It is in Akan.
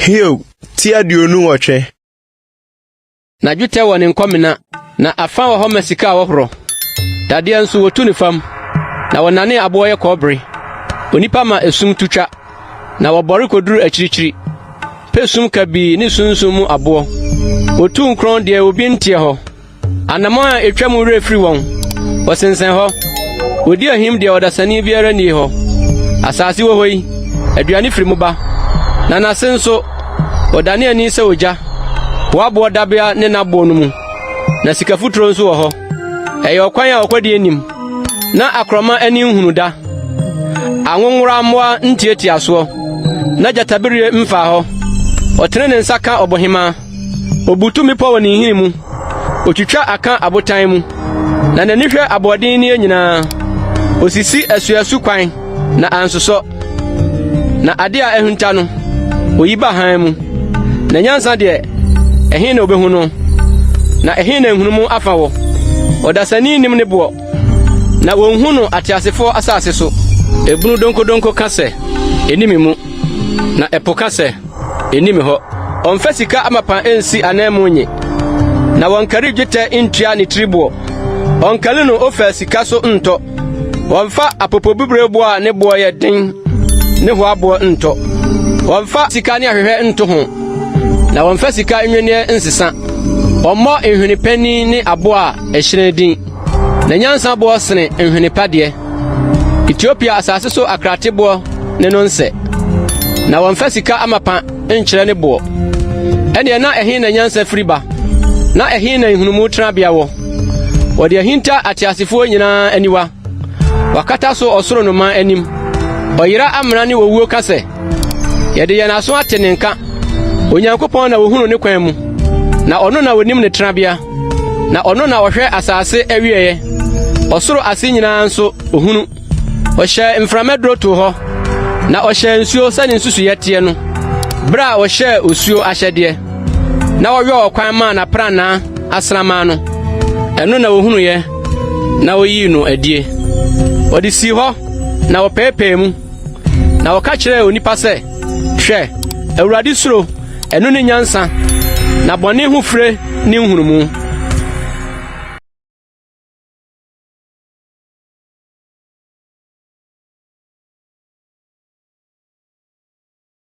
Hiob ti 28. Na dwetɛ wɔ ne nkɔmena, na afa wɔ hɔ ma sika a wɔhorɔ. Dadeɛ nso wɔtu no fam, na wɔnane aboɔ yɛ kɔbere. Onipa ma esum to twa, na wɔbɔre koduru akyirikyiri. Pɛ sum kabii ne sunsum mu aboɔ. Wɔtu nkorɔn deɛ obi nteɛ hɔ. Anammɔn a etwa mu werɛ firi wɔn, wɔsensɛn hɔ. Wodi ahim deɛ ɔdasani biara nni hɔ. Asase wɔ hɔ yi, aduane firi mu ba, na n'ase nso, wɔdane ani sɛ ogya. Hoaboɔ dabea ne n'aboɔ no mu, na sika futuro nso wɔ hɔ. Ɛyɛ ɔkwan a ɔkwadie nnim, na akorɔma ani nhunu da. Anwonworammoa ntiatia soɔ, na gyatabereɛ mfaa hɔ. Ɔtene ne nsa ka ɔbohemaa. Obutu mmepɔw wɔ ne nhini mu, otwitwa aka abotan mu, na n'ani hwɛ aboɔdenne nyinaa. Osisi asuasu kwan na ansosɔ, na ade a ahinta no, oyi ba hann mu. Na nyansa deɛ, ɛhe na obehu no? Na ɛhe na nhunumu afa wɔ? Ɔdasani nnim ne boɔ, na wonhu no ateasefoɔ asase so. Ebunu donkodonko ka sɛ, Enni me mu, na ɛpo ka sɛ, Enni me hɔ. Ɔmfa sika amapa nsi ananmu nnye, na wɔnkari dwetɛ ntua ne tiri boɔ. Ɔnkari no Ofir sika so ntɔ. Wɔmfa apopobibireboɔ a ne boɔ yɛ den ne hoaboɔ ntɔ. Wɔmfa sika ne ahwehwɛ nto ho, na wɔmfa sika nnwinneɛ nsesa. Wɔmmɔ nhwene panin ne aboɔ a ɛhyerɛn din, na nyansa boɔ sene nhwene pa deɛ. Etiopia asase so akrateboɔ ne no nsɛ, na wɔmfa sika amapa nkyerɛ ne boɔ. Ɛnneɛ na ɛhe na nyansa firi ba? Na ɛhe na nhunumu tenabea wɔ? Wɔde ahinta ateasefoɔ nyinaa aniwa. Wakata so ɔsoro nnomaa anim. Ɔyera amena ne owuo ka sɛ, Yɛde yɛn aso ate ne nka. Onyankopɔn na ohunu ne kwan mu, na ɔno na onim ne tenabea, na ɔno na ɔhwɛ asase awieeɛ, ɔsoro ase nyinaa nso ohunu. Ɔhyɛɛ mframa duro too hɔ, na ɔhyɛɛ nsuo sɛ ne nsusuiɛ teɛ no, bere a ɔhyɛɛ osuo ahyɛdeɛ, na ɔyɔɔ ɔkwan maa n'aprannaa asraman no, ɛno na ohunuiɛ na oyii no adie. Ɔde sii hɔ na ɔpɛɛpɛɛ mu, na ɔka kyerɛɛ onipa sɛ, Hwɛ, Awurade suro, ɛno ne nyansa, na bɔne ho fire ne nhunumu.